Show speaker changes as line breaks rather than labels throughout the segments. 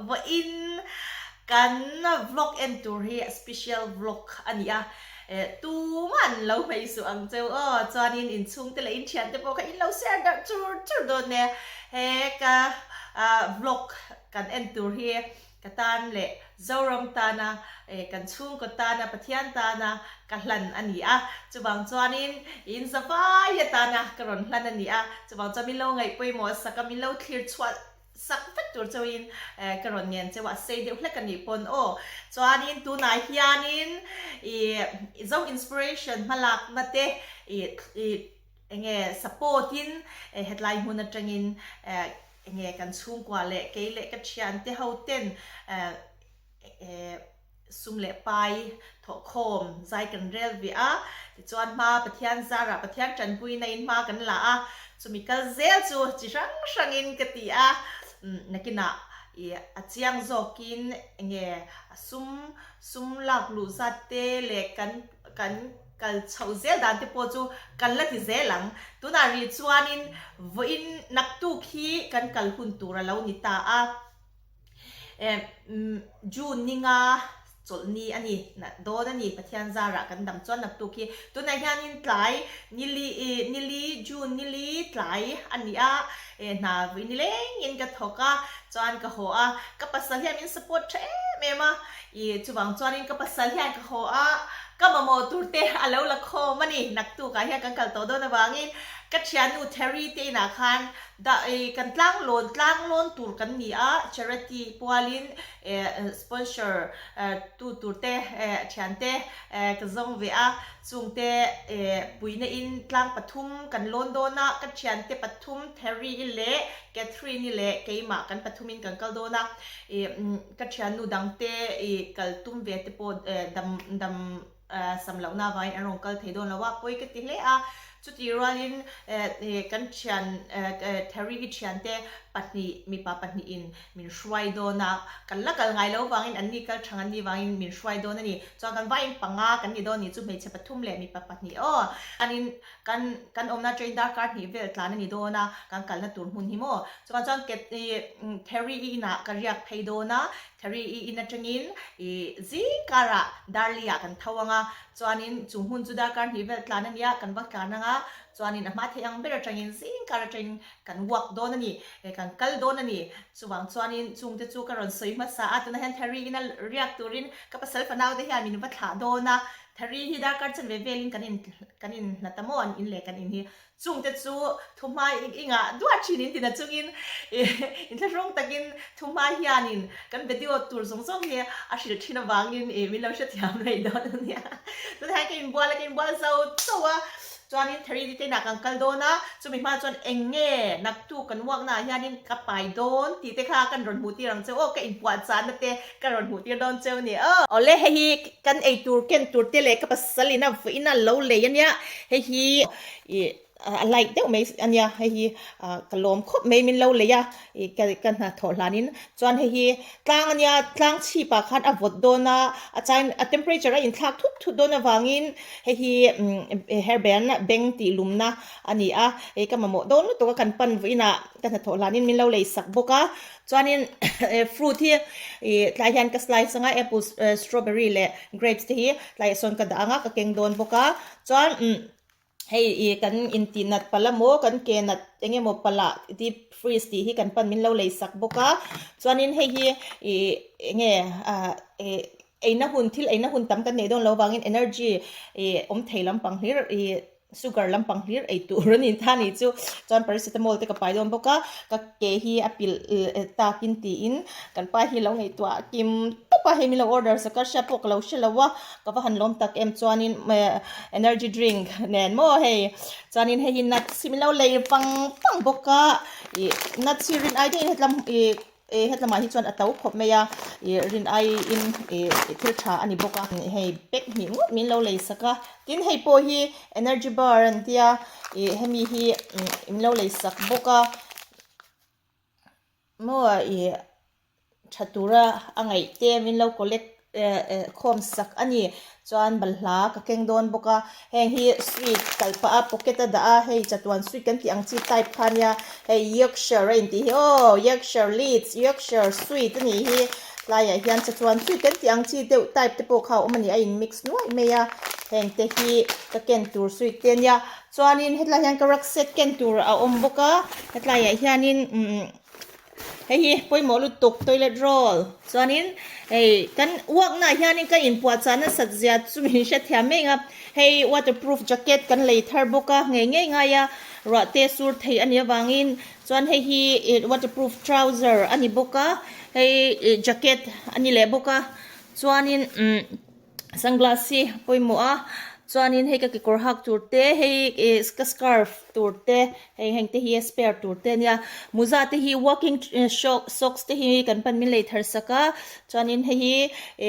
Vawiin kan vlog en tur hi special vlog a ni a, tuman lo hmei suh ang cheu aw, chuanin inchhungte leh inthiante pawh kha in lo share darh chur chur dawn e. He ka vlog kan en tur hi Ka tan leh Zoram tana, kan chhungkaw tana, Pathian tana ka hlan a ni a. Chuvang chuanin in zavai atana ka rawn hlan a ni a. Chuvang chuan min lo ngaih pawimawh sak a, min lo thlir chhuah sak vek tur chauhin ka rawn ngen cheu a, a sei deuh hlek a nih pawn aw. Chuanin tunah hianin ih Zo Inspiration hmalakna te ih ih enge support in hetlai hmun atangin Enge kan chhungkua leh kei leh ka thiante ho ten sum leh pai thawhkhawm zai kan rel ve a, tichuan hma Pathian zarah Pathian tanpuina in hma kan la a, chumi kal zel chu chi hrang hrangin ka ti a, nakinah ih a chiang zawkin enge a sum sum lak luh zat te leh kan kan Kal chhoh zel dan te pawh chu kan la ti zel ang. Tunah rih chuanin vawiin naktuk hi kan kal hun tur a lo ni ta a. June ninga chawlhni a ni dawn a ni Pathian zarah kan dam chuan naktuk hi. Tunah hianin tlai nili nili June nili tlai a ni a, hna vawiin nilengin ka thawk a chuan ka haw a, ka pasal hian min support tha em em a. I chuvang chuanin ka pasal hian ka haw a, ka mamawh tur te a lo la khawm a ni. Naktukah hian kan kal tawh dawn avangin ka thiannu Terry te inah khan dah i kan tlang lawn tlang lawn tur kan ni a, charity pualin sponsor tu tur te thiante ka zawng ve a, chungte puihna in tlang pathum kan lawn dawn a, ka thiante pathum Terry i leh Catherine i leh keimah kan pathumin kan kal dawn a. Ka thiannu dangte i kal tum ve te pawh dam dam sam lohna avangin an rawn kal thei dawn lo a, pawi ka ti hle a. Chutih rualin kan thian Terry i thiante pahnih mipa pahnihin min hruai dawn a, kan la kal ngai lo avangin anni kal thang anni vangin min hruai dawn a ni. Chuan kan vaiin panga kan ni dawn ni chu hmeichhe pathum leh mipa pahnih aw. Chuanin Kan kan awmna train darkar hnih vel tlan a ni dawn a, kan kalna tur hmun hi maw. Chuvang chuan ket ih Theri i inah ka riak phei dawn a, Theri i in atangin ih zing karah Darli ah kan tho ang a, chuanin chu hmun chu darkar hnih vel tlan a nia, kan va tlan ang a, chuanin a hma theih ang ber atangin zing kar atangin kan walk dawn a ni, kan kal dawn a ni. Chuvang chuanin chungte chu ka rawn sawi hmasa a, tunah hian Theri ina riak turin ka pasal fanau te hian min va thlah dawn a, Thari hi darkar chen ve velin kan in kan in hna ta maw an in leh kan in hi. Chungte chu thuhma i ngah duah thin in tina chungin inthlahrung takin thuhma hianin kan video tur zawng zawng hi a hrilh thin avangin i min lo hrethiam rei dawn a nia. Tunah hian ka inbual a ka inbual zo chauh a chuanin Thari te inah kan kal dawn a chumi hma chuan eng nge naktuk kan uakna ah hianin ka pai dawn tih te kha kan rawn hmuh tir ang che aw ka inpuah chahna te Ka rawn hmuh tir dawn cheu ni aw. Awle hei hi kan ei tur ken tur te leh ka pasal in a vawiin a lo lei a nia hei hi ih a light deuh mai a nia hei hi ka lawm khawp mai min lo lei a ih ka ka hnathawh hlan in chuan hei hi tlang a nia tlang chhip ah khan a vawt dawn a a chain a temperature a inthlak thut thut dawn avangin hei hi hairband beng tih lumna a ni a hei ka mamawh dawn lutuk a kan pan vawiin ah ka hnathawh hlan in min lo lei sak bawk a. Chuanin fruit hi ih tlai hian ka slice anga apple strawberry leh grapes te hi tlaiah sawn ka dah anga ka keng dawn bawk a chuan umm hei ih kan intih nat palh emaw kan ke nat eng emaw palh ah deep freeze tih hi kan pan min lo lei sak bawk a chuanin hei hi ih eng nge ah ih eina hun thil eina hun tam kan neih dawn lo vangin energy ih awm thei lampang hlir ih. Sugar lampang hlir ei tur a ni ta ni chu chuan paracetamol te ka pai dawn bawk a ka ke hi a pilh takin tiin kan pa hi lo ngaihtuah kim tawp a hei min lo order sak a hria pawh ka lo hre lo a ka va han lawm tak em chuanin energy drink nen maw hei chuanin hei hi nuts hi min lo lei vang vang bawk a ih nuts hi rin ai deuhin hetlam ih Ih hetlamah hi chuan a to khawp mai a, ih rin aiin ih thil tha a ni bawk a, hei pack hnih ngawt min lo lei sak a, tin hei pawh hi energy bar an tia ih hemi hi min lo lei sak bawk a, maw ih tha tura a ngaih te min lo collect. khawm sak a ni. Chuan balhla ka keng dawn bawk a, heng hi sweet kal pah a pocket a dah a, hei chatuan sweet kan tih ang chi type kha ania, hei Yorkshire a intih hi aw Yorkshire Leeds Yorkshire sweet a nih hi, tlaiah hian chatuan sweet kan tih ang chi deuh type te pawh kha a awm a ni, a in mix nuaih mai a, heng te hi ka ken tur sweet te ania, chuanin hetlai hian ka rucksack ken tur a awm bawk a, hetlaiah hianin umm. Hei hi pawimawh lutuk toilet roll chuanin hei kan uak naah hianin ka inpuahchah nasat zia chu min hrethiam mai ang a, hei waterproof jacket kan lei thar bawk a ngei ngei ngai a ruah te sur thei a nih avangin chuan hei hi waterproof trouser a ni bawk a hei jacket a ni leh bawk a chuanin umm. Sunglass hi pawimawh a chuanin hei ka kekawr hak tur te hei ih ka scarf tur te hei heng te hi a spare tur te ania mawza te hi walking socks te hi kan pan min lei thar sak a chuanin hei hi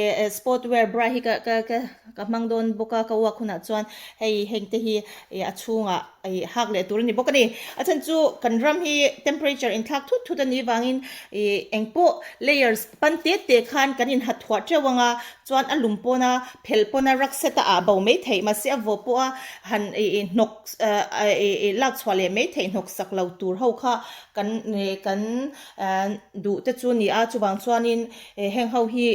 ih sport wear bra hi ka ka ka hmang dawn bawk a ka walk hunah chuan hei heng te hi ih a chhungah ih hak leh tur a ni bawk a ni. A chhan chu kan ram hi temperature inthlak thut thut a nih vangin ih engpawh layers pan te te khan kan inhat thuah teuh ang a chuan a lum pawn a phelh pawn a rucksack a ah bo mai theih mahse a vawh pawh a han ih ih hnawk ih ih lak chhuah leh mai theih hnawk sak lo tur ho kha kan ih kan duh te chu a ni a chuvang chuanin heng ho hi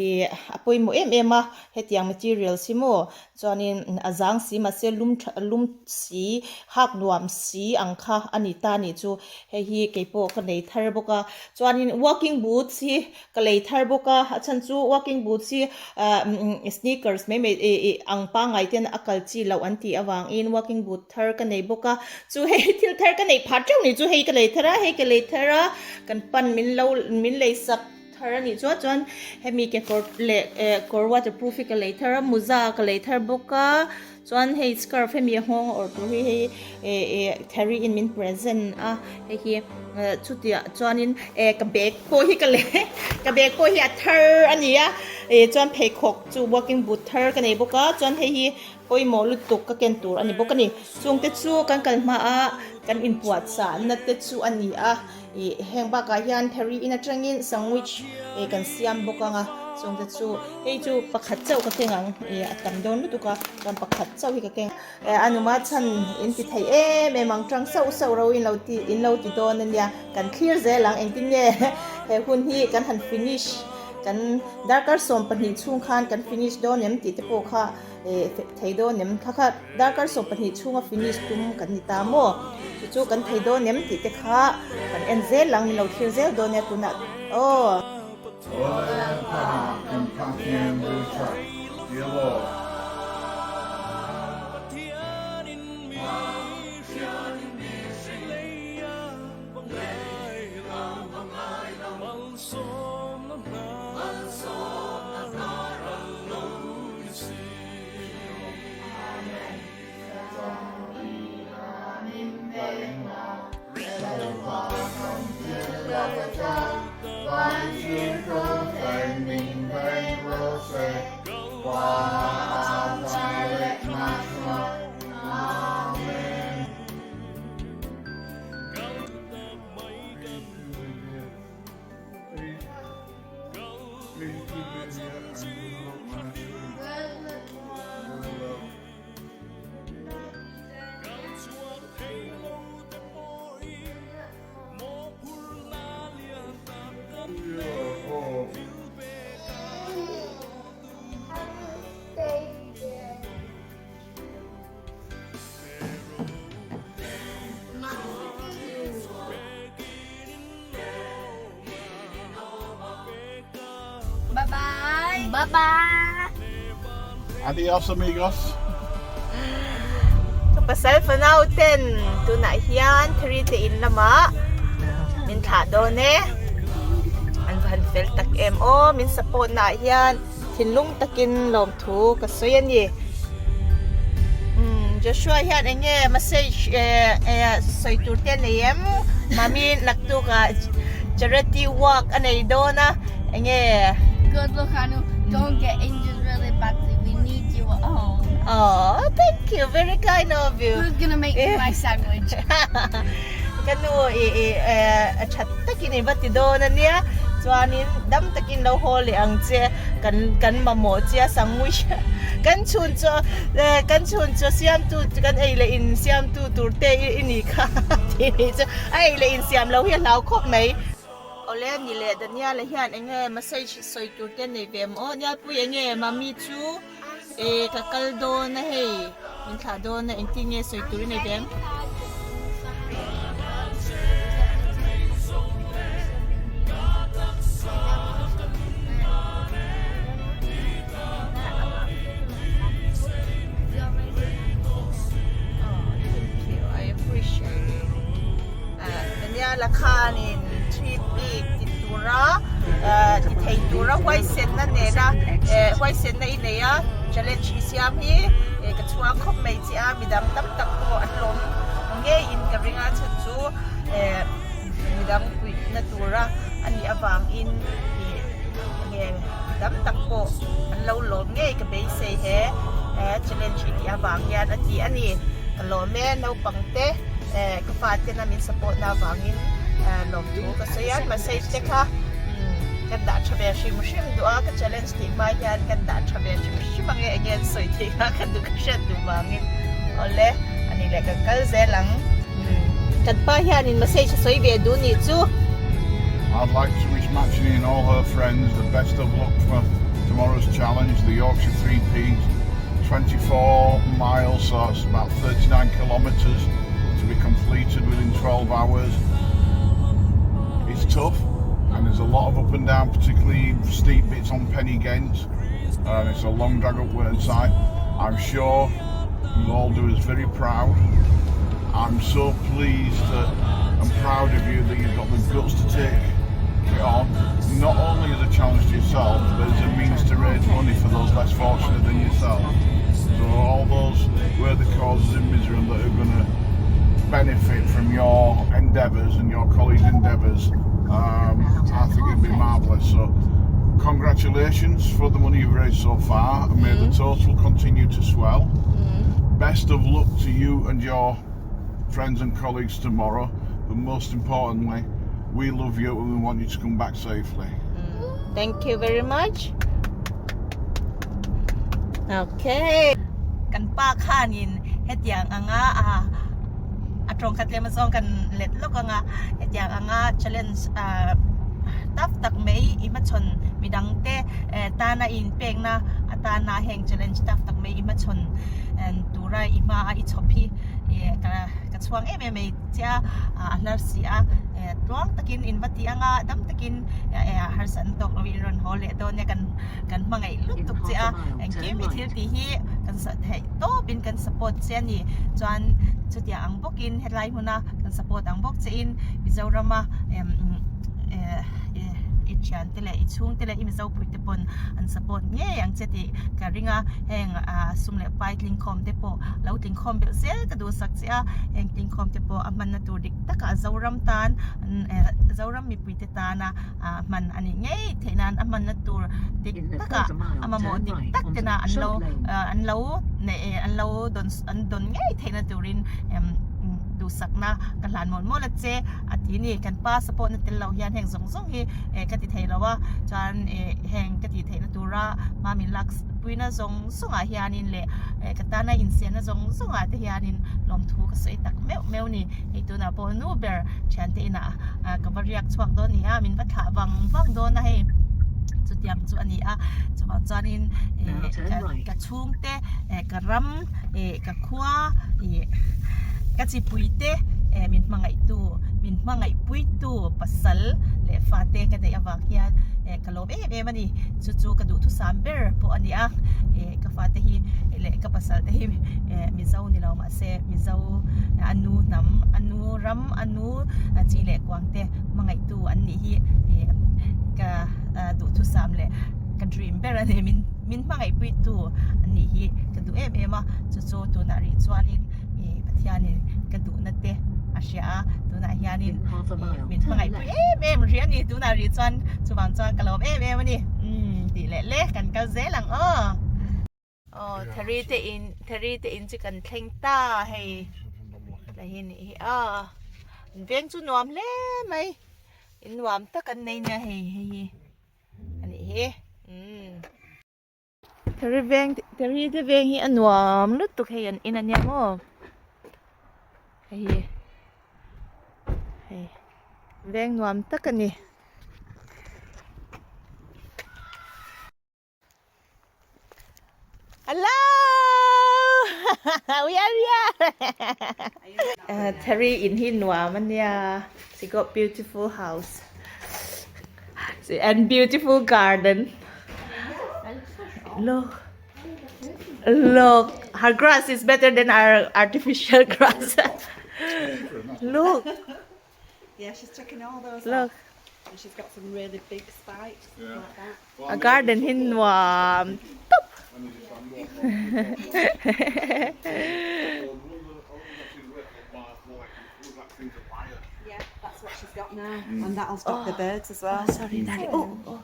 ih a pawimawh em em a hetiang materials hi maw Chuanin a zang si mahse lum tha lum si hak nuam si ang kha a ni ta nih chu hei hi keipawh ka nei thar bawk a chuanin walking boots hi ka lei thar bawk a a chhan chu walking boots hi ah sneakers mai mai ih ih ang pangngai ten a kal chi loh an tih avangin walking boot thar ka nei bawk a chu hei thil thar ka neih phah teuh nih chu hei ka lei thar a hei ka lei thar a kan pan min lo min lei sak. Thar a nih chuan chuan hemi kekawr leh eh kawr waterproof hi ka lei thar a mawza ka lei thar bawk a chuan hei scarf hemi a nghawng a awrh tur hi hei eh eh Thari in min present a hei hi eh chutiah chuanin eh ka bag pawh hi ka lei ka bag pawh hi a thar a ni a eh chuan pheikhawk chu walking boot thar ka nei bawk a chuan hei hi pawimawh lutuk ka ken tur a ni bawk a ni chungte chu kan kal hma a kan inpuahchah na te chu a ni a. Ih heng bakah hian Theri in atangin sandwich ih kan siam bawk ang a chungte chu hei chu pakhat chauh ka keng ang ih a tam dawn lutuk a chuan pakhat chauh hi ka keng eh a numa chhan in ti thei em em ang tang sauh sauh ro in lo ti in lo ti dawn ania kan thlir zel ang engtin nge he hun hi kan han finish kan darkar 12 chhung khan kan finish dawn em tih te pawh kha Eh thei dawn em? Kha kha darkar 12 chhunga finish tum kan ni ta maw? Chu chu kan thei dawn em tih te kha kan en zel ang, min lo thlir zel dawn nia tunah aw.
Bye bye. Bye bye.
Adios amigos.
Ka pasal fanau ten tunah hian Thari te in lamah min thlah dawn e. An va han fel tak em aw min support naah hian thinlung takin lawmthu ka sawi a ni. Joshua hian eng nge message sawi tur te a nei em? Mami naktukah charity work a nei dawn a eng nge?
Good luck Anu, don't get injured really badly, we need you at home.
Aww, thank you, very kind of you.
Who's gonna make me my sandwich?
Ka nu i i a that takin i va ti dawn a nia. Chuanin dam takin lo haw leh ang che, kan kan mamawh che a sangwi kan chhun chaw kan chhun chaw siamtu kan ei leh in siamtu tur te i nih kha tih nih chu a ei leh in siam lo hi a hlau khawp mai. Awle ni leh Daniela hian eng nge message sawi tur te nei ve maw? Nialpui eng nge mummy chu e ka kal dawn a hei min thlah dawn a engtin nge sawi tur i nei ve em? Thank you, I appreciate it. Daniela khanin trip bik ti tura ti thei tura huaisenna nena huaisenna i nei a challenge i siam hi ka chhuang khawp mai che a midang tam tak pawh an lawm ngeiin ka ring a chhan chu midang puihna tura a nih avangin enge tam tak pawh an lo lawm ngei ka beisei he challenge i tih avang hian a ti a ni ka lawm e naupang te. Eh ka fa tena min support na avangin lawmthu ka sawi a message te kha kan dah tha ve hrim hrim duh a ka challenge tih hma hian kan dah tha ve hrim hrim ang e enge an sawi theih kha ka duh ka hriat duh vangin awle ani leh kan kal zel ang kan pa hianin message a sawi ve duh nih chu.
I'd like to wish Maxine and all her friends the best of luck for tomorrow's challenge, the Yorkshire 3Ps. 24 miles, so it's about 39 kilometres to be completed within 12 hours. It's tough and there's a lot of up and down, particularly steep bits on Pen-y-ghent. And it's a long drag up Whernside. I'm sure you'll all do us very proud. I'm so pleased that I'm proud of you that you've got the guts to take it on, not only as a challenge to yourself, but as a means to raise money for those less fortunate than yourself. So all those worthy causes in Mizoram that are going to benefit from your endeavours and your colleagues' endeavours, um, I think it'd be marvellous. So congratulations for the money you've raised so far, and may the total continue to swell. Best of luck to you and your friends and colleagues tomorrow, but most importantly, we love you and we want you to come back safely.
Thank you very much. Okay. Kan pa khanin hetiang anga a a tawng khat lem azawng kan let lawk anga hetiang anga challenge a tough tak mai i hmachhawn midang te tana i inpekna atana heng challenge tough tak mai i hmachhawn tura i hma a i chhawp hi ka chhuang em em mai che a a hlar si a tluang takin in va ti anga dam takin harsa an tawk lovin in rawn haw leh dawn nia kan kan hmangaih lutuk che a engkim i thil tih hi kan theih tawpin kan support che a ni chuan chutiang ang bawkin helai hmuna kan support ang bawk che in Mizorama i thiante leh i chhungte leh i Mizo puite pawn an support ngei ang che tih ka ring a heng sum leh pai tlingkhawm te pawh lo tlingkhawm belh zel ka duhsak che a heng tlingkhawm te pawh a hmanna tur dik takah Zoram tan Zoram mipui te tana hman a nih ngei theih nan a hmanna tur dik takah a mamawh dik tak tena an lo an lo neih an lo dawn an dawn ngei theihna turin duhsakna ka hlan mawlh mawlh a che a ti a ni kan pa support na tel lo hian heng zawng zawng hi ka ti thei lo a chuan heng ka tih theihna tura hma min lak puina zawng zawngah hianin leh ka tana insiamna zawng zawngah te hianin lawmthu ka sawi tak meuh meuh a ni hei tunah pawh nu ber thiante inah ka va riak chhuak dawn a ni a min va thlah vang vang dawn a hei chutiang chu a ni a chuvang chuanin ka chhungte ka ram ka khua ka chipui te min hmangaihtu min hmangaihpuitu pasal leh fate ka neih avang hian ka lawm em em a ni chu chu ka duhthusam ber pawh a ni a ka fate hi leh ka pasal te hi mizo ni lo mahse mizo a nu hnam a nu ram a nu chi leh kuang te hmangaihtu an nih hi ka duhthusam leh ka dream ber a ni min min hmangaihpuitu an nih hi ka duh em em a chu chu tunah rih chuanin Pathianin ka duhna te a hria a tunah hianin min hmangaihpui em em rih a ni tunah rih chuan chuvang chuan ka lawm em em a ni umm tih leh le kan kal zel ang aw. Aw Thari te in Thari te in chu kan thleng ta hei tlai hi nih hi aw veng chu nuam hle mai. In nuam tak an nei nia hei hei hi a nih hi umm. Thari veng thari te veng hi a nuam lutuk hei an in ania maw hei hi hei veng nuam tak a ni. Hello we are here Thari in hi nuam ania she got beautiful house and beautiful garden look look her grass is better than our artificial grass look
Yeah, she's taken all those
look
off. And she's got some really big spikes
Yeah.
like that.
a garden hi nuam tawp
Yeah, that's what she's got now. And that'll stop the birds as well.
sorry darling oh oh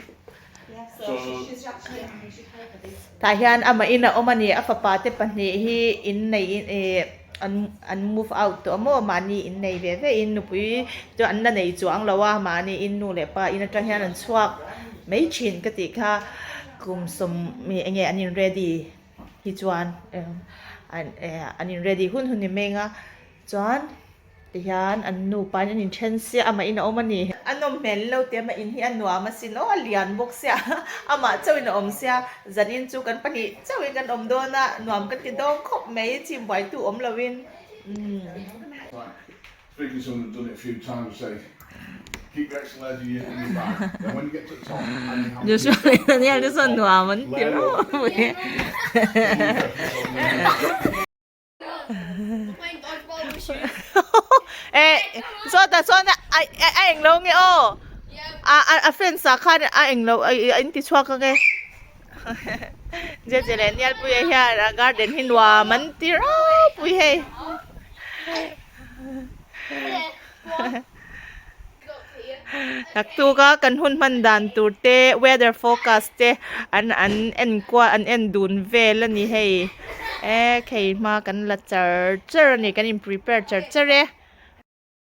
Yeah, so she, she's actually, I mean, she paid for this.
Tah hian amah in a awm a ni, a fapa te pahnih hi in nei in ih an an move out tawh a maw mahni in nei ve ve in nupui chu an la nei chuang lo a mahni in nu leh pa in atang hian an chhuak mai thin ka tih kha kum sawm eng nge an in ready hi chuan an an in ready hun hun ni meng a chuan tihian an nupa in an inthen sia amah in a awm a ni. A nawm hmel lo te amah in hi a nuam asin aw a lian bawk sia amah chauhin a awm sia zanin chu kan pahnih chauhin kan awm dawn a nuam kan ti dawng khawp mai chim buaitu awm loin umm. Joshua leh Daniel te chuan nuam an ti reuh mai. Eh sawtah chuan a a englo nge aw a a fence ah khan a englo a in ti chhuak ang e Jeje leh Nialpuia hian a garden hi nuam an ti ropui hei. Naktuk a kan hun hman dan tur te weather forecast te an an en kual an en dun vel a ni hei e khei hma kan la char char a ni kan in prepare char char e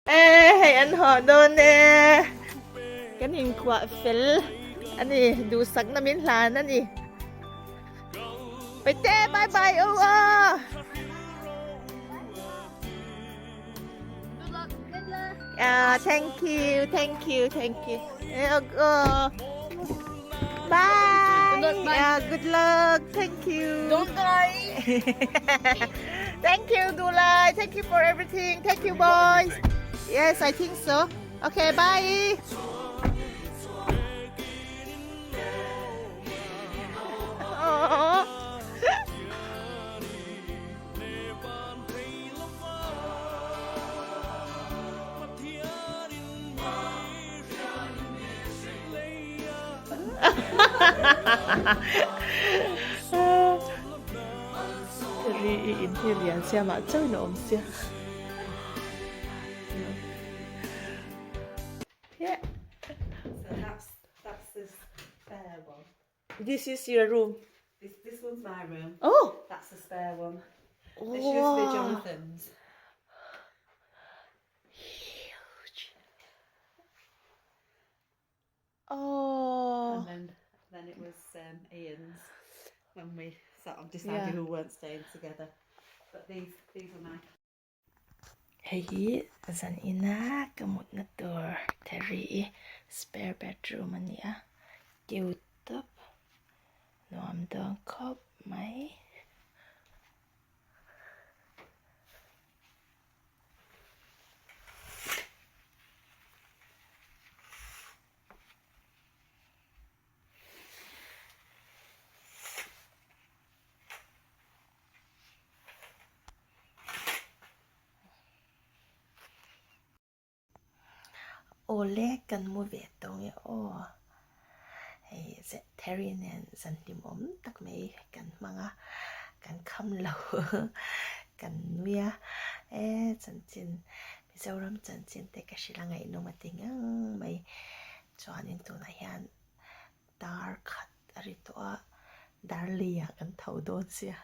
e hei an haw dawn e kan inkuah fel a ni duhsakna min hlan a ni. Paite bye bye u aw.
Good luck. Good luck.
Ah, thank you, thank you, thank you. Eh, oh, Bye.
Good luck, bye.
Yeah, good luck. Thank you.
Don't die.
thank you, Dulai. Thank you for everything. Thank you, boys. Yes, I think so. Okay, bye. Ri i in hi lian sia mah chauhin a awm sia. Yeah.
So that's that's the spare one.
This is your room.
This this one's my room.
Oh.
That's the spare one. This used to be Jonathan's.
Huge. Oh.
And then then it was um, Ian's when we sort of decided
Yeah.
we weren't staying together. But these these are my
Hei hi zan ina ka mutna tur Terry i spare bedroom a ni a, keu tawp nuam dawn khawp mai. Awle kan mu ve tawh nge aw hei Terry nen zan hlimawm tak mai kan hmang a kan kham lo kan nui a e chanchin Mizoram chanchin te ka hrilh a ngaihnawm a ti ngang mai chuanin tunah hian dar khat a ri tawh a dar leiah kan tho dawn sia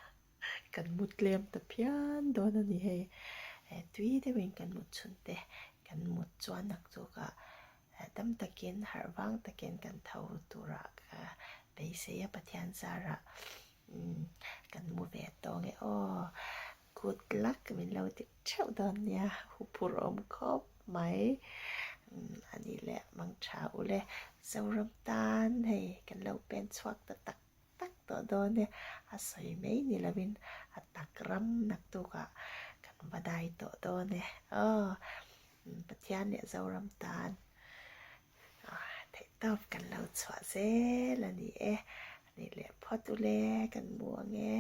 kan mu tlem ta phian dawn a ni hei eh tui deuhin kan mut chhun te kan mut chuan nak chu ka. Hahdam takin, harh vang takin kan tho turah ka beisei a Pathian zarah kan mu ve tawh nge aw. Good luck min lo ti theuh dawn nia, huphurh awm khawp mai. A nih leh mang tha u le, Zoram tan hei kan lo pen chhuak ta tak tak tawh dawn e, a sawi mai ni lovin a tak ram naktukah kan va dai tawh dawn e aw. Pathian leh Zoram tan theihtawp kan lo chhuah zel a ni e. A nih leh phawt u le, kan mu ang e.